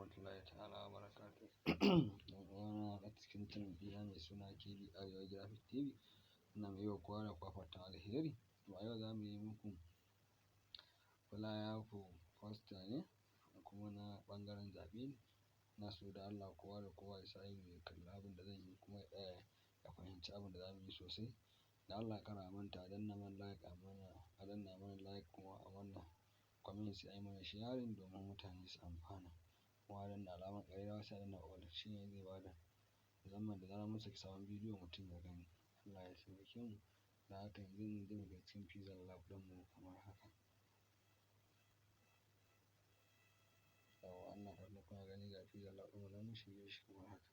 Warahmatullahi ta'ala wa barakatuh. ‘Yan uwana na cikin channel ɗina mai suna KB Arewa Graphic TV, ina mai yi wa kowa da kowa fatan alheri. To, a yau za mu yi muku flyer ko poster ne, kuma na ɓangaren zaɓe ne. Ina so da Allah kowa da kowa ya sa ido ya kalli abin da zan yi, kuma ya tsaya ya fahimci abin da za mu yi sosai. Da Allah kar a manta a danna mana like, a mana, a danna mana like, kuma a mana comment, sai a yi mana sharing domin mutane su amfana. Kuma a danna alamar ƙararrawa, sai a danna all, shi ne zai bada musamman da zarar mun saki sabon bidiyo mutum ya gani. Allah ya taimake mu. Da haka yanzu mun je mu cikin Pixel Lab ɗinmu kamar haka. Yawwa, ina fatan kuna gani, ga Pixel Lab ɗinmu nan, mun shige shi kamar haka.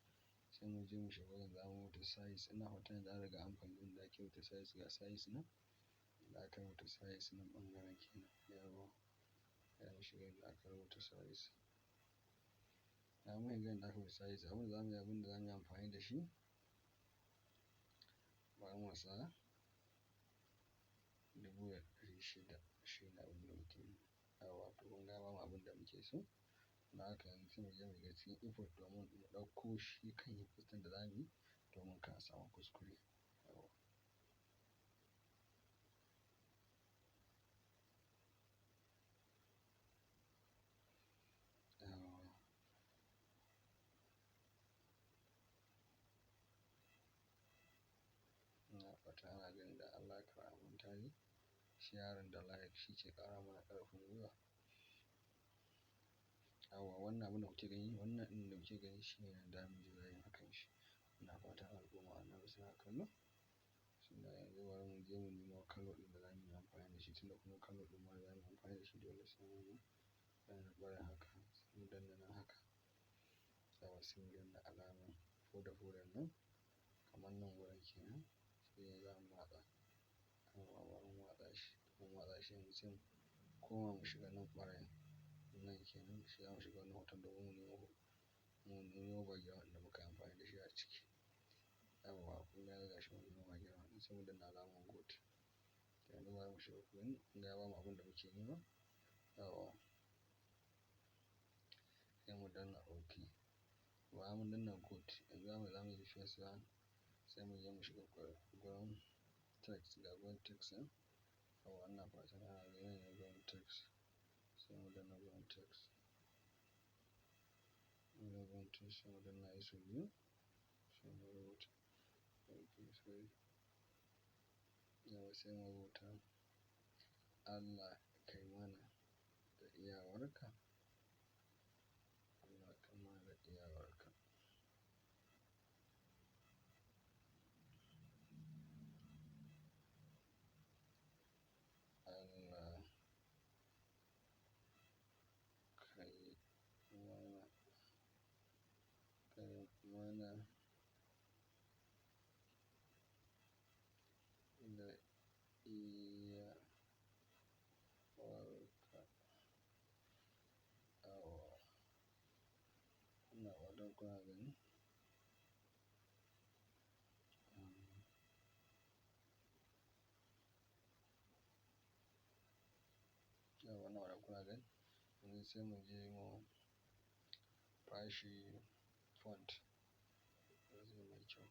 Sai mu je mu shiga wajen za mu rubuta size. Ina fatan yanzu an riga an fahimci inda ake rubuta size. Ga size nan da aka rubuta size nan ɓangaren kenan. Yawwa, sai mu shiga inda aka rubuta size. Ya mun shiga inda aka rubuta size, abin da za mu yi amfani da shi, bari mu sa 1600, shi ne abin da muke yi. Yawwa, to kun ga ya bamu abin da muke so. Don haka yanzu sai mu je mu shiga cikin input domin mu ɗauko shi kan poster da za mu yi, domin kar a samu kuskure. Yawwa. Yawwa. Ina fata ana gani. Da Allah kar a manta dai, sharing da like shi ke ƙara mana ƙarfin gwiwa. Yawwa, wannan abin da kuke gani, wannan ɗin da kuke gani shi ne nan za mu yi design a kan shi. Ina fatan al'umma Annabi suna kallo. Tunda yanzu bari mu je mu nemo colour ɗin da za mu yi amfani da shi, tunda kuma colour ɗin ma da za mu yi amfani da shi dole sai mun yi ɗan ɓarin haka, sai mu danna nan haka. Yawwa, sai mu danna alamar folder folder nan, kamar nan wurin kenan, sai za mu matsa. Yawwa, bari mu matsa shi, mun matsa shi, yanzu sai mu koma mu shiga nan ɓarayin nan kenan, shi za mu shiga wannan hoton domin mu nemo background da muka yi amfani da shi a ciki. Yawwa, kun ga gashi mun nemo background ɗin, sai mu danna alamar good. Yanzu bari mu shiga ku gani, kun ga ya bamu abin da muke nema. Yawwa. Sai mu danna OK. Bayan mun danna good, yanzu za mu yi first one, sai mu je mu shiga gurin text, ga gurin text ɗin. Yawwa, ina fatan ana gani, nan ne gurin text. Sai mu danna gurin text. Mun ga gurin text, sai mu danna shi sau biyu, sai mu rubuta. Okay, sorry. Yawwa, sai mu rubuta "Allah kai mana da iyawarka. Allah kai mana da iyawarka. Allah kai mana, kai mana da iyawarka." Yawwa. Ina fatan kuna gani. Yawwa, ina fatan kuna gani. Yanzu sai mu je mu bashi font da zai mai kyau.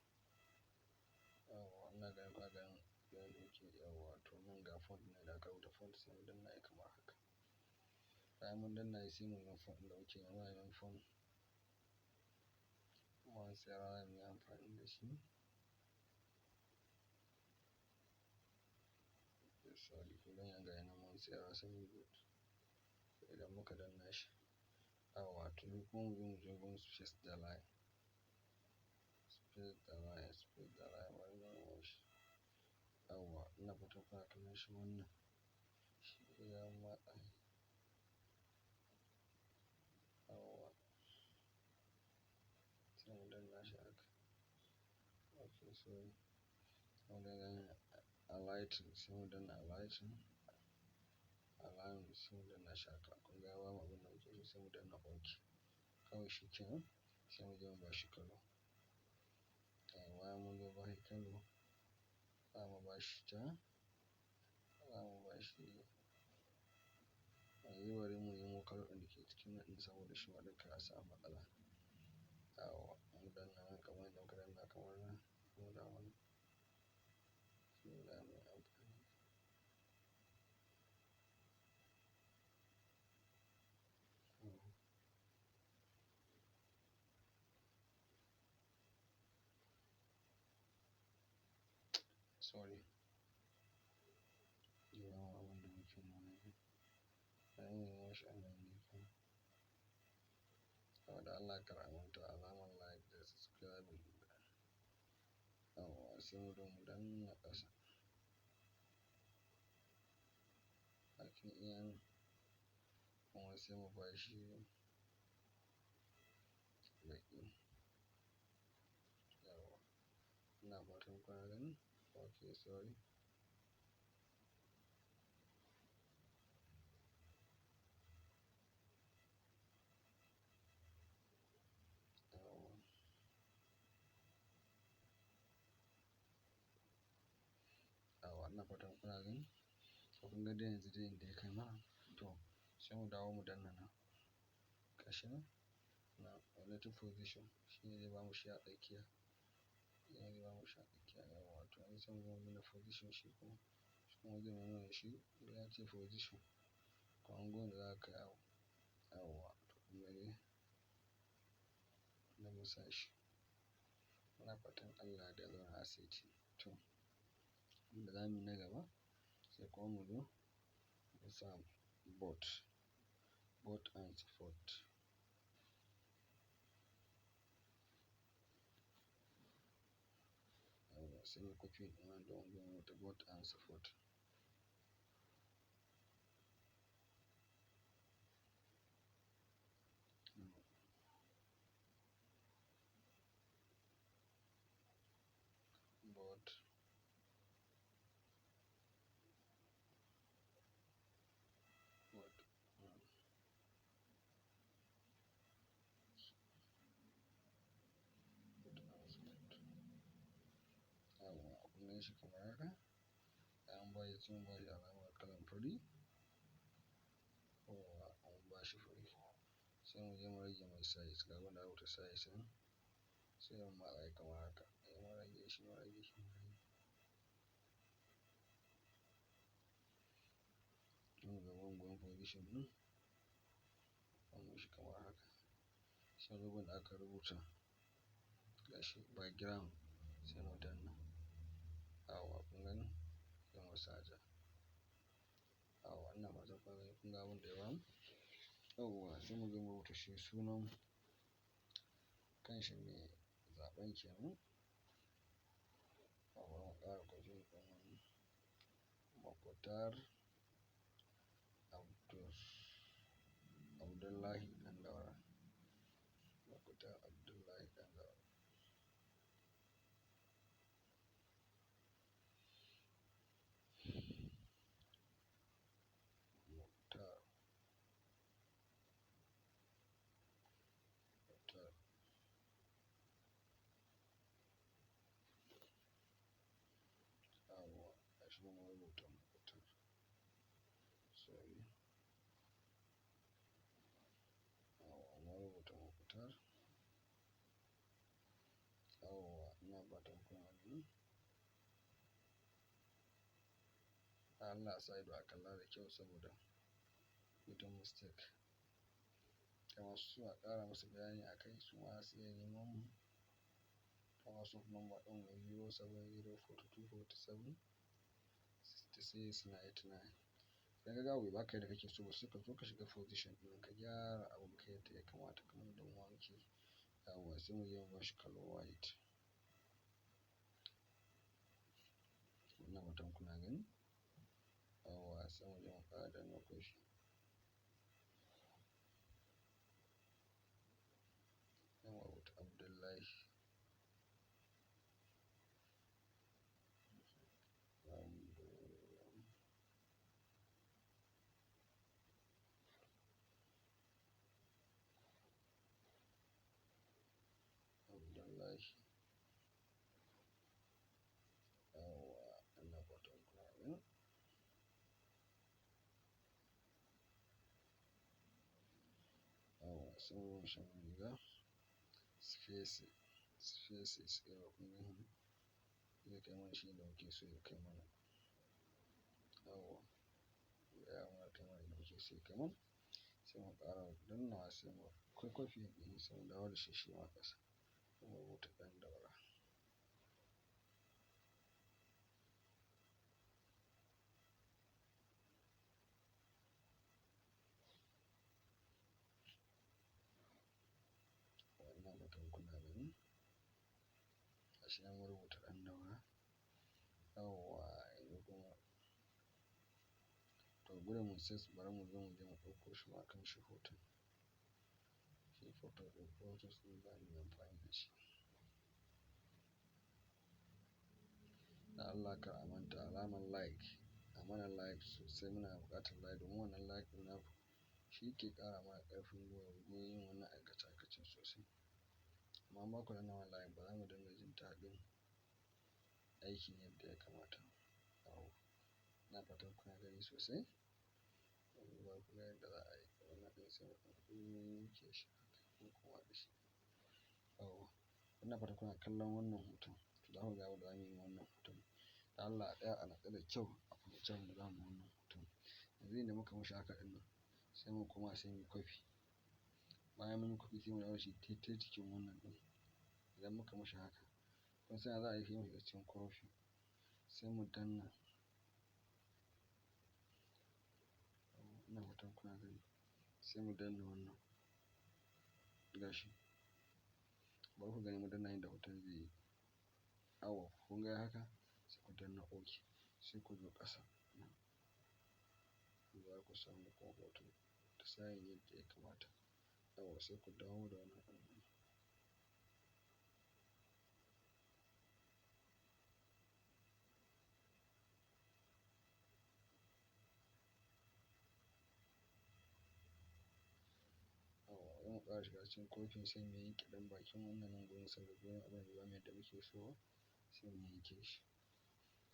Yawwa, ina ganin kuna ganin yadda yake. Yawwa, to nan ga font ne da aka rubuta font, sai mu danna shi kamar haka. Bayan mun danna shi, sai mu nemi font ɗin da muke nema, neman font. Montserrat za mu yi amfani da shi. Sorry, kun gani, ga nan Montserrat semi-good. Idan muka danna shi, yawwa, to kuma mu zo mu je gun space da line. Space da line, space da line, bari mu nemo shi. Yawwa, ina fatan kuna kallon shi, wannan. Shi za mu matsa. Yawwa. Sai mu danna shi haka. Okay, sorry. Sai mu danna align, sai mu danna align. Align, sai mu danna shi haka. Kun ga ya bamu abin da muke so, sai mu danna OK. Kawai shi kenan, sai mu je mu bashi colour. Bayan mun zo bashi colour, za mu bashi ja, za mu bashi Yanzu bari mu nemo colour ɗin da ke cikin nan ɗin saboda shi ma ɗin kar a samu matsala. Yawwa, mu danna nan kamar yadda muka danna kamar nan, mu dawo nan. Shi ne za mu yi amfani. Sorry. Yawa abin da muke nema ne. Bari mu nemo shi a nan ne kawai. Saboda Allah kar a manta alamar like da subscribing. Yawwa, sai mu zo mu danna ƙasa. Bakin iya nan kuma sai mu bashi baƙi. Yawwa, ina fatan kuna gani. Okay, sorry. Yawwa. Yawwa, ina fatan kuna gani. To kun ga dai yanzu dai inda ya kai mana. To sai mu dawo mu danna nan. Gashi nan. Na relative position shine zai bamu shi a tsakiya. Shine zai bamu shi a tsakiya. Yawwa, to yanzu sai mu zo mu danna position shi kuma. Shi kuma zai nuna shi relative position. Kaman gun da za ka kai abu. Yawwa, to kun gani. Na mun sa shi. Muna fatan Allah da ya zauna a saiti. To, abin da za mu yi na gaba sai kuma mu zo mu sa vote and support. Yawwa, sai mu copy ɗin wannan don mu rubuta vote and support. Vote vote and support. Yawwa, kun gan shi kamar haka. An ba shi, sai mu ba shi alamar kalan fari. Yawwa, an ba shi fari. Sai mu je mu rage mai size. Ga abin da aka rubuta size ɗin. Sai mu matsa shi kamar haka. Sai mu rage shi, mu rage shi, mu rage. Mu ga bangon position ɗin. An mishi kamar haka. Sai gun da aka rubuta gashi background sai mu danna. Yawwa, kun gani? Sai mu sa ja. Yawwa, ina fatan kun gani, kun ga abin da ya bamu. Yawwa, sai mu zo mu rubuta shi sunan kanshi mai zaɓen kenan. Yawwa, mu ƙara copy ɗin wannan. Mukhtar Abdullahi Ɗandaura. Mukhtar Abdullahi Ɗandaura. Mukhtar. Mukhtar. Yawwa, gashi nan mun rubuta Mukhtar. Sorry. Yawwa, mun rubuta Mukhtar. Yawwa, ina fatan kuna gani. Allah ya sa ido a kalla da kyau saboda gudun mistake. Ga masu so a ƙara musu bayani a kai su ma za su iya neman mu. Ta WhatsApp number ɗin mu 070 42 47 66 99. Idan ka ga abu bai baka yadda kake so ba, sai ka zo ka shiga position ɗin ka gyara abun ka yadda ya kamata kamar yadda mu ma muke yi. Yawwa, sai mu je mu bashi color white. Ina fatan kuna gani. Yawwa, sai mu je mu ƙara danna copy. Sai mu rubuta Abdullahi. Abdullahi. Abdullahi. Yawwa, ina fatan kuna gani. Sai mu zo mu shiga spaces, yawwa kun gani, zai kai mana shi inda muke so ya kai mana. Yawwa, ya mana kai mana inda muke so ya kai mana. Sai mu ƙara dannawa, sai mu copy ɗin, sai mu dawo da shi shi ma ƙasa. Sai mu rubuta ɗan Daura. Ina fatan kuna gani. Gashi nan mun rubuta ɗan Daura. Yawwa, yanzu kuma to gudun mu sai bari mu zo mu je mu ɗauko shi ma kan shi hoton. Shi photo ɗin, photos ɗin za mu yi amfani da shi. Da Allah kar a manta alamar like, a mana like sosai, muna buƙatar like domin wannan like ɗin naku shi ke ƙara mana ƙarfin gwiwa gurin yin wannan aikace aikacen sosai. Amma in ba ku danna mana like ba za mu dinga jin daɗin aikin yadda ya kamata. Yawwa, ina fatan kuna gani sosai. Yanzu bari ku ga yadda za a yi wannan ɗin, sai mu ɗan yanke shi haka mu koma da shi. Yawwa, ina fatan kuna kallon wannan hoton. To za ku ga yadda za mu yi wannan hoton. Da Allah a tsaya a natsu da kyau a fahimci yadda za mu yi wannan hoton. Yanzu inda muka mishi haka ɗin nan, sai mu koma sai muyi copy. Bayan mun yi copy sai mu dawo da shi daidai cikin wannan ɗin. Idan muka mishi haka, kun san ya za a yi, sai mu shiga cikin cropping. Sai mu danna. Ina fatan kuna gani. Sai mu danna wannan. Gashi. Bari ku gani mu danna inda hoton zai yi. Yawwa, kun ga haka? Sai ku danna OK. Sai ku zo ƙasa. Za ku samu kuma hoton da tsayin yadda ya kamata. Yawwa, sai ku dawo da wannan ɗin. Yawwa, bari mu ƙara shiga cikin cropping sai mu yanke ɗan bakin wannan nan gurin saboda gurin abin bai bamu yadda muke so ba. Sai mu yanke shi.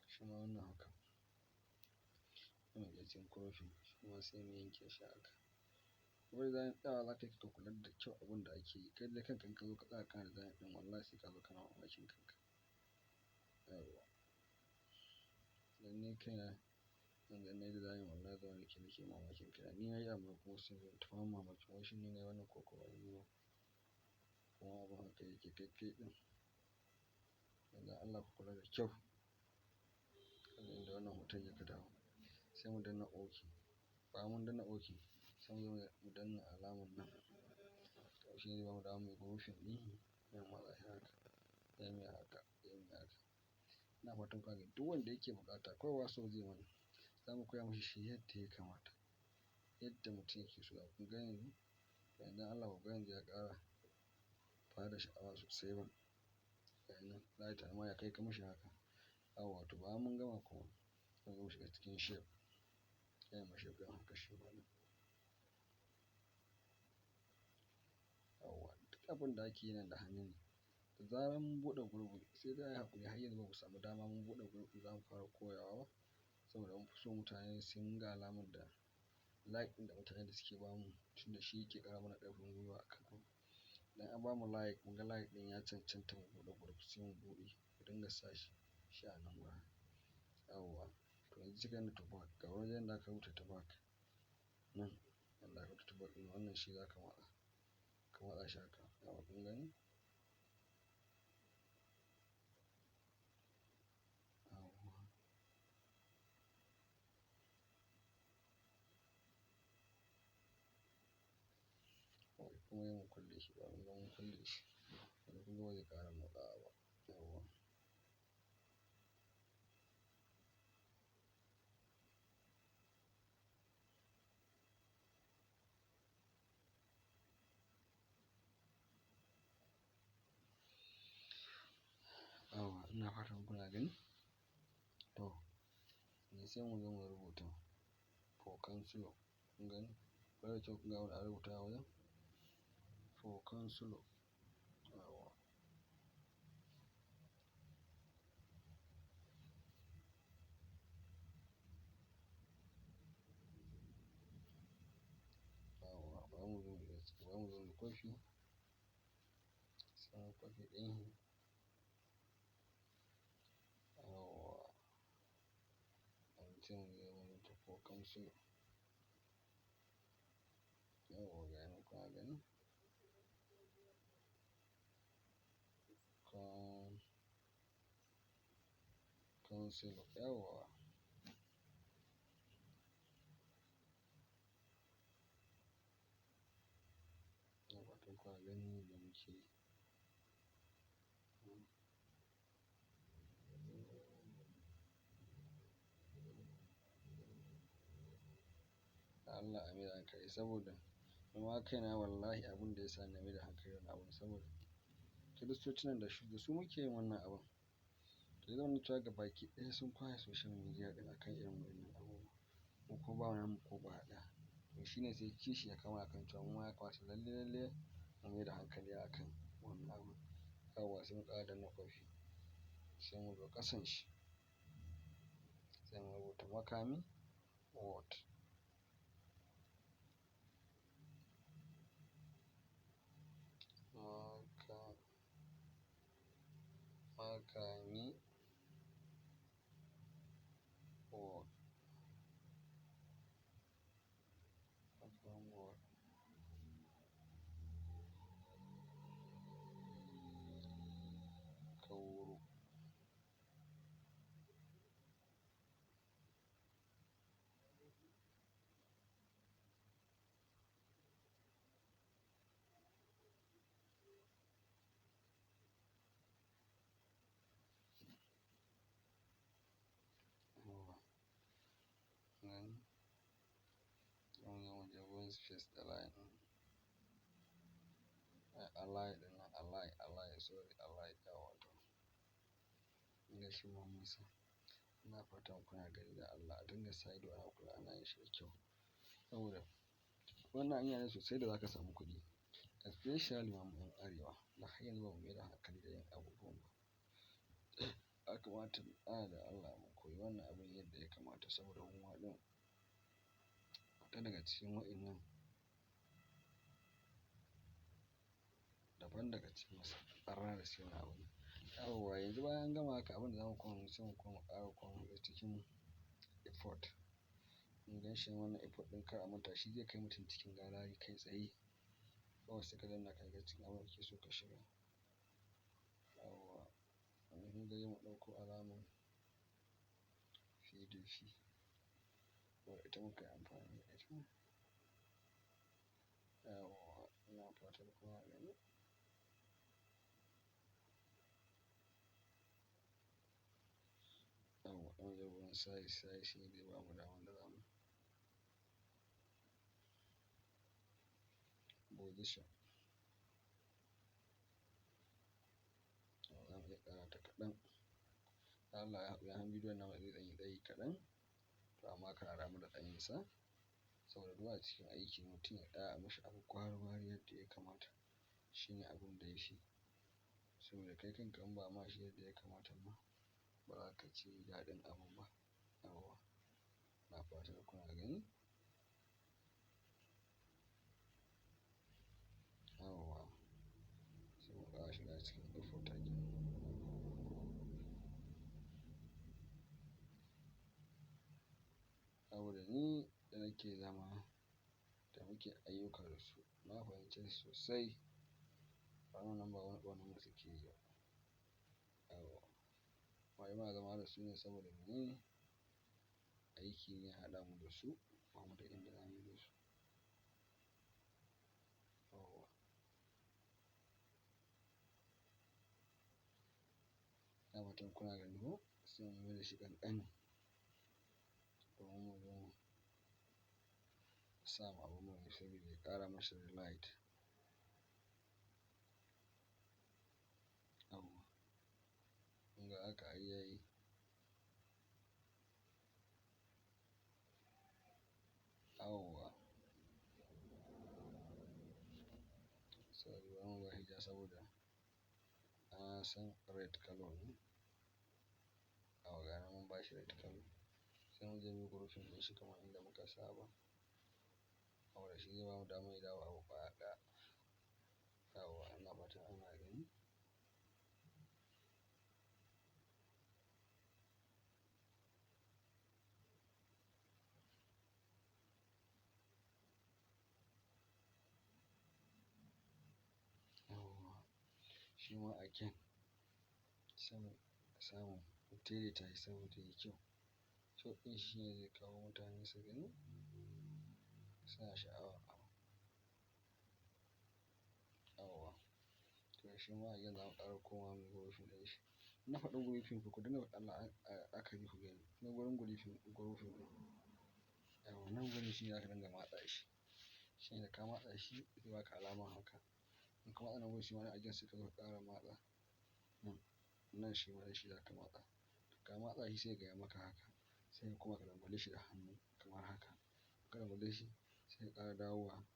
Shi ma wannan haka. Sai mu shiga cikin cropping, shi ma sai mu yanke shi haka. Wani design tsayawa za ka yi ka kula da kyau abun da ake yi. Kai dai kanka in ka zo ka tsaya kana design ɗin, wallahi sai ka zo kana mamakin kanka. Yawwa. Dan ni kaina yanzu in nayi design, wallahi zama nake mamakin kaina. Ni nayi amma kuma sai in ta faman mamakin wai shin ni nayi wannan ko kuwa ba ni ba. Kuma abun haka yake kai kai ɗin. Dan Allah ku kula da kyau. Inda wannan hoton ya dawo. Sai mu danna OK. Bayan mun danna OK, sai mu zo mu danna alamar nan. To shi ne zai bamu dama muyi grouping ɗin. Sai mu matsa shi haka. Sai muyi haka, sai muyi haka. Ina fatan kuna gani. Duk wanda yake buƙata kawai WhatsApp zai mana. Za mu koya mashi shi yadda ya kamata. Yadda mutum yake so. Kun ga yanzu? Yanzu dan Allah ku ga yanzu ya ƙara bada sha'awa sosai ba. Ga nan, za a yi tunanin ma ya kai ka mishi haka. Yawwa, to bayan mun gama kuma, sai mu shiga cikin shape. Sai mu shape ɗin haka shi ma nan. Yawwa, duk abun da ake yi nan da hannu ne. Da zarar mun buɗe group, sai dai ayi haƙuri har yanzu ba mu samu dama mun buɗe group za mu fara koyawa ba. Saboda mun fi so mutane sun ga alamar da like ɗin da mutane da suke bamu, tunda shi yake ƙara mana ƙarfin gwiwa a kan abu. Idan an bamu like, mun ga like ɗin ya cancanta mu buɗe group, sai mu buɗe mu dinga sa shi a nan wurin. Yawwa, to yanzu sai ka danna to back. Ga wajen da aka rubuta to back. Nan, inda aka rubuta to back ɗin wannan shi za ka matsa. Ka matsa shi haka. Yawwa, kun gani? Yawwa. Kuma sai mu kulle shi, bayan mun kulle shi. Yanzu kun ga ba zai ƙara motsawa ba. Yawwa. Yawwa, ina fatan kuna gani. To, yanzu sai mu zo mu rubuta for counselor. Kun gani? Kula da kyau kun ga abin da aka rubuta a wajen? For counselor. Yawwa. Yawwa, bari mu zo mu shiga ciki, bari mu zo mu Copy, sai muyi copy ɗin shi. Yawwa. Sai mu je mu rubuta ko cancel. Yawwa, ga yanan kuna gani. Cancel, yawwa. Ina fatan kuna ganin yadda muke yi. Allah a maida hankali, saboda ni ma kaina wallahi abun da ya sa na maida hankali wannan abun, saboda kiristocin nan da su muke yin wannan abun. To ya zamana cewa gabaki ɗaya sun kwashe social media ɗin akan irin waɗannan abubuwa. Mu kuma ba namu ko ƙwaya ɗaya. To shine sai kishi ya kama akan cewa muma ya kamata lalle lalle mu maida hankali akan wannan abun. Yawwa, sai mu ƙara danna copy. Sai mu zo ƙasan shi. Sai mu rubuta makami word. Makami word. Makami word. Kauru. Yawwa. Nan. Zamu zo mu je wurin space da line ɗin. Align ɗin nan, align, align, sorry, align, yawwa to. Ga shi ma mun sa. Ina fatan kuna gani da Allah a dinga sa ido ana kula ana yin shi da kyau. Saboda wannan hanya ne sosai da za ka samu kuɗi. Especially ma mu 'yan arewa da har yanzu ba mu maida hankali da yin abubuwan ba. Ya kamata mu tsaya da Allah mu koyi wannan abun yadda ya kamata, saboda muma ɗin fita daga cikin waɗannan daban daga cikin wasu arna da suke wannan abun. Yawwa, yanzu bayan an gama haka, abin da zamu koma, sai mu koma ƙara koma cikin effort. Mun gan shi wannan effort ɗin, kar a manta shi zai kai mutum cikin gallery kai tsaye. Kawai sai ka danna ka ga cikin abin da kake so ka shiga. Yawwa, yanzu kun ga mu ɗauko alamar PDP. Wadda ita muka yi amfani da ita. Yawwa, ina fatan kuna gani. Yawwa, zamu je wurin size, size shine zai bamu daman da zamu position. Za mu iya ƙara ta kaɗan. Allah ya haƙuri, han bidiyon namu zai ɗan yi tsayi kaɗan. To amma kar a damu da tsayinsa. Saboda duk a cikin aiki mutum ya tsaya a mashi abu gwari gwari yadda ya kamata. Shine abun da ya fi. Saboda kai kanka in ba ma shi yadda ya kamata ba, ba za ka ci daɗin abun ba. Yawwa. Ina fatan kuna gani. Yawwa. Sai mu ƙara shiga cikin effort again. Saboda ni da nake zama da muke ayyuka da su, na fahimce su sosai. Wannan ba wani ƙaunar mu suke yi ba. Yawwa. Wai muna zama da su ne saboda mene? Aiki ne ya haɗa mu da su, ba mu da inda za mu yi da su. Yawwa. Ina fatan kuna gani ko? Sai mu mai da shi ƙanƙani. Domin mu zo mu sa ma abun mu saboda ya ƙara masa light. Yawwa. Kun ga haka ai yayi. Yawwa. Sorry, bari mu bashi ja saboda na san red color ne. Yawwa, ga nan mun bashi red color. Sai mu je muyi grouping ɗin shi kamar inda muka saba. Saboda shi zai bamu damar ya dawo abu ƙwaya ɗaya. Shi ma again sai mu samu mu daidaita shi saboda yayi kyau. Kyau ɗin shi ne zai kawo mutane su gani suna sha'awar abu. Yawwa. To shi ma again za mu ƙara komawa muyi grouping ɗin shi. Na faɗi grouping ku dinga la'akari ku gani. Na gurin grouping ɗin. Yawwa nan gurin shi ne zaka dinga matsa shi. Shi ne da ka matsa shi zai baka alamar haka. In ka matsa nan gurin shi ma again sai ka zo ka ƙara matsa. Nan, nan shi ma shi zaka matsa. Da ka matsa shi sai ya gaya maka haka. Sai kuma ka dangwale shi da hannu kamar haka. Ka dangwale shi sai ka ƙara dawowa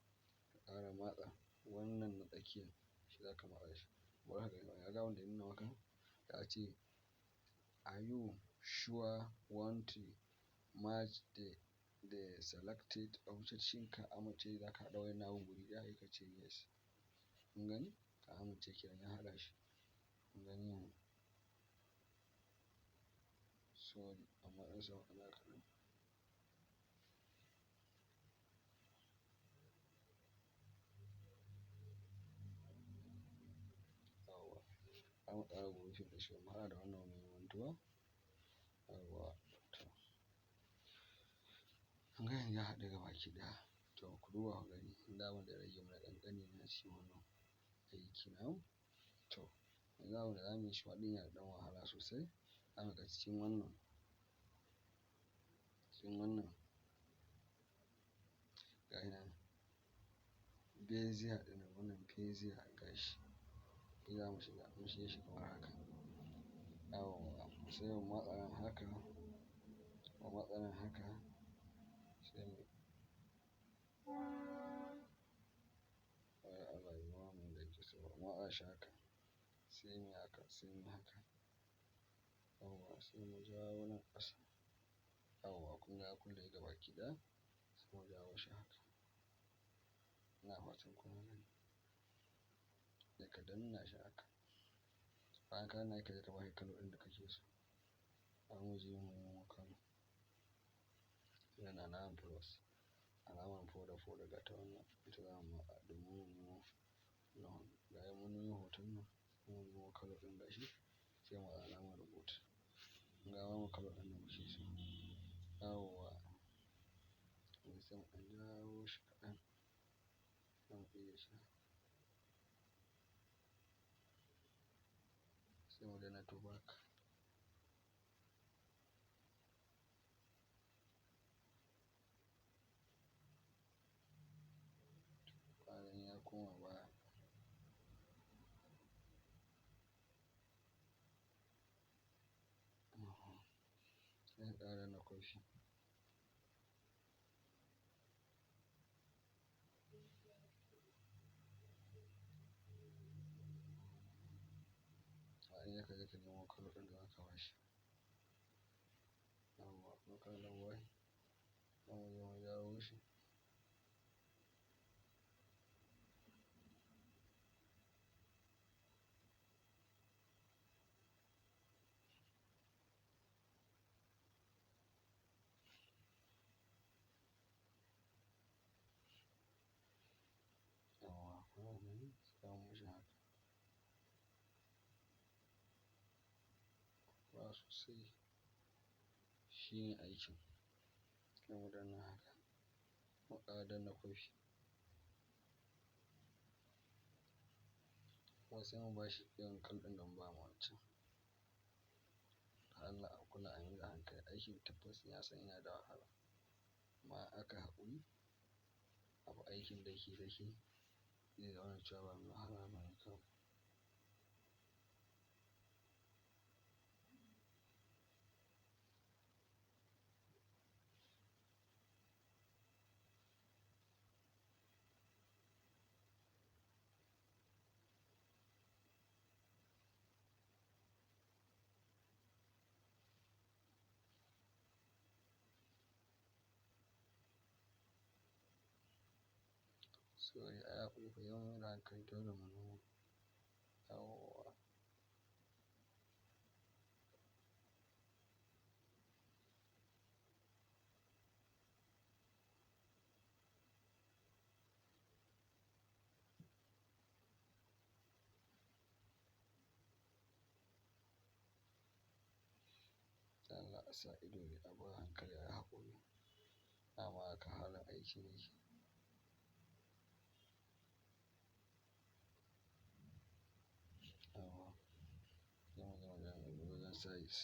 ka ƙara matsa wannan na tsakiyan shi zaka matsa shi. Bari ka gani, kaga abin da ya nuna maka? Ya ce are you sure want to merge the selected object? Shin ka amince za ka haɗa wayannan abun guri ɗaya? Sai ka ce yes. Kun gani? Ka amince kenan ya haɗa shi. Kun gani yanzu? Sorry amma ɗan samu matsala kaɗan. Yawwa. Zamu ƙara grouping ɗin shi mu haɗa da wannan mai mantuwa. Yawwa to. Kun ga yanzu ya haɗu gabaki ɗaya. To ku duba ku gani. Yanzu abin da ya rage mana ƙanƙani ne a cikin wannan aiki namu. To yanzu abin da zamuyi shi ma ɗin yana da ɗan wahala sosai. Zamu ga cikin wannan, cikin wannan gashi nan Bezier ɗin nan wannan Bezier gashi. Shi zamu shiga, mu shige shi kamar haka. Yawwa sai mu matsa nan haka, mu matsa nan haka sai mu wai Allah ya bamu yanda yake so. Mu matsa shi haka sai muyi haka sai muyi haka. Yawwa sai mu jawo nan ƙasa. Yawwa kun ga ya kulle gabaki ɗaya sai mu jawo shi haka. Ina fatan kuna gani. Sai ka danna shi haka. Bayan ka danna shi kaje ka bashi colour ɗin da kake so. Za mu je mu nemo colour. Yana alamar plus, alamar folder folder ga ta wannan ita za mu matsa domin mu nemo nan. Ga mun nemo hoton nan, mu nemo colour ɗin gashi sai mu matsa alamar rubutu. Kun ga ya bamu colour ɗin da muke so. Yawwa. Yanzu sai mu ɗan jawo shi kaɗan. Sai mu ɗige shi. Sai mu danna to back. Ka gani ya koma baya. Sai ka ƙara danna copy. A iya ka je ka nemo colour ɗin da zaka bashi. Yawwa, kuma colour ɗin white. Zamu je mu jawo shi. Yawwa, kuna gani? Sai mu mishi haka. Ba sosai. Shi ne aikin. Sai mu danna haka. Mu ƙara danna copy. Kuma sai mu bashi irin colour ɗin da mu ba ma wancan. Allah a kula a maida hankali. Aikin tabbas na san yana da wahala. Amma aka haƙuri, abu aikin daki daki zai zamana cewa ba mai wahala bane kawai. Sorry, a yi haƙuri fa yawan maida hankali dole mu nemo. Yawwa. A sa ido dai, a bi a hankali, a yi haƙuri. Dama haka halin aikin yake. Yawwa. Sai mu zo wajen size.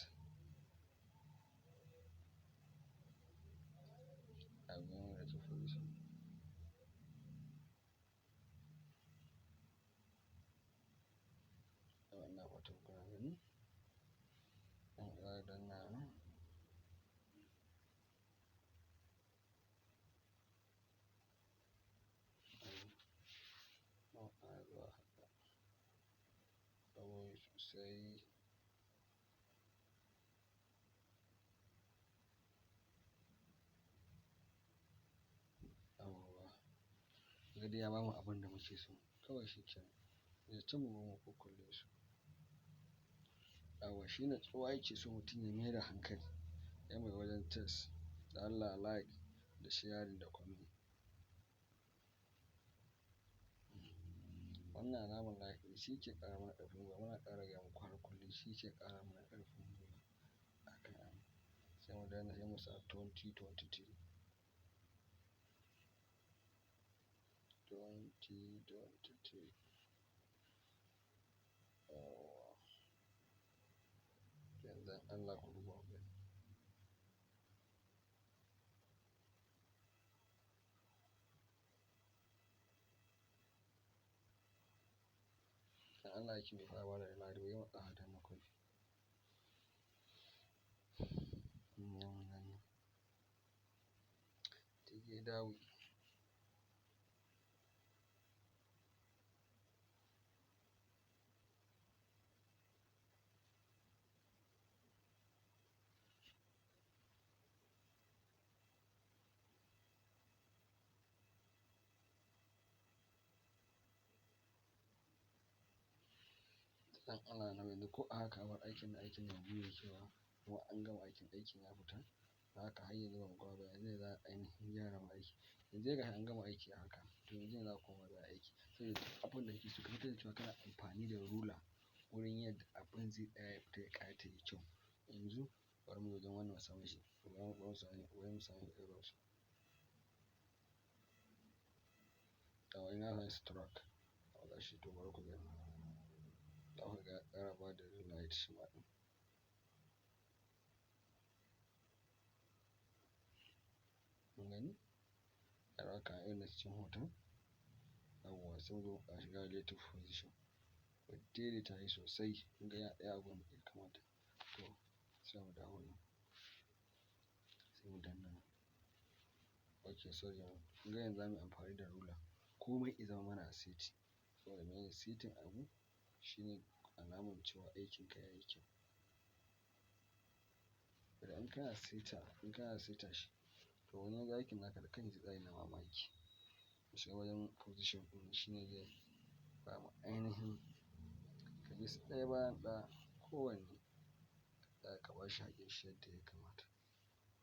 Abin relative position. Yawwa, ina fatan kuna gani. Zan ƙara dannawa. Zan ƙara zuwa haka. Tsawo sosai. Yawwa. Kunga dai ya bamu abin da muke so. Kawai shi kenan. Yanzu can mu zo mu kukkulle su. Yawwa, shi natsuwa yake so mutum ya mai da hankali. Sai muyi wajen test. Da Allah like da sharing da comment. Wannan alamar like ɗin shi ke ƙara mana ƙarfin gwiwa. Muna ƙara gaya muku har kullum shi ke ƙara mana ƙarfin gwiwa. Akan abu. Sai mu danna, sai mu sa 2023. 2023. Yawwa. Yanzu dan Allah ku duba ku gani. Dan Allah aikin bai fara bada like ba, yi mu ƙara danna copy. Nan, nan. Together we. Dan Allah na yanzu ko a haka abar aikin nan, aikin nan bai yi kyau ba. Kuma an gama aikin, aikin ya fita. Haka har yanzu bamu gama ba. Yanzu ne za a ainihin gyara ma aiki. Yanzu dai gashi an gama aiki a haka. To yanzu ne za a koma za a aiki. Saboda abun da kake so ka fitar da cewa kana amfani da ruler wurin yadda abun zai tsaya ya fita ya ƙayata yayi kyau. Yanzu bari mu wajen wannan mu same shi. Bari mu same errors. Yawwa, ina son stroke. Yawwa gashi, to bari ku gani. Za ku ga ya ƙara bada light shi ma ɗin. Kun gani? Ya ɗauka irin na cikin hoton. Yawwa, sai mu zo a shiga relative position. Mu daidaita shi sosai. Kun ga ya tsaya a gun da ya kamata. To sai mu dawo nan. Sai mu danna nan. Okay, sorry. Kun ga yanzu zamuyi amfani da ruler. Komai ya zama mana a seti. Saboda mene? Setin abu shine alamar cewa aikinka yayi kyau. Saboda in kana seta shi, to wani yaga aikin naka da kanshi zai tsaya yana mamaki. Mu shiga wajen position ɗin, shine zai bamu ainihin ka bi su ɗaya bayan ɗaya, kowanne ka tsaya ka bashi haƙƙin shi yadda ya kamata.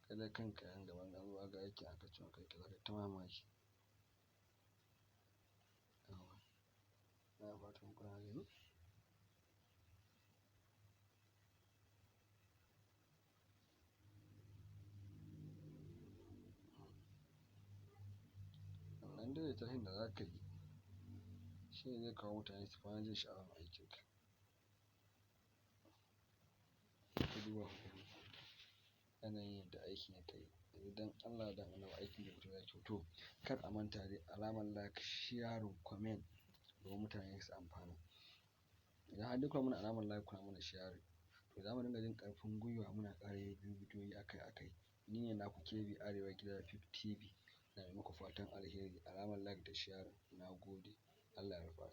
Kai da kanka nan gaba in an zo aka ga aikin aka ce maka kai zaka ta mamaki. Yawwa. Ina fatan kuna gani. Wannan daidaita shin da za ka yi shine zai kawo mutane su fara jin sha'awar aikinka. Ku duba ku gani yanayin yadda aikin ya kai. Yanzu dan Allah dan Annabi aikin da fito yayi kyau. To kar a manta dai alamar like, sharing, comment domin mutane su amfana. Idan har duk kuna mana alamar like, kuna mana sharing, to za mu dinga jin ƙarfin gwiwa muna ƙara yin bidiyoyi akai akai. Ni ne naku KB Arewa Graphic TV. Ina mai muku fatan alheri. Alamar like da sharing. Na gode. Allah ya rufa.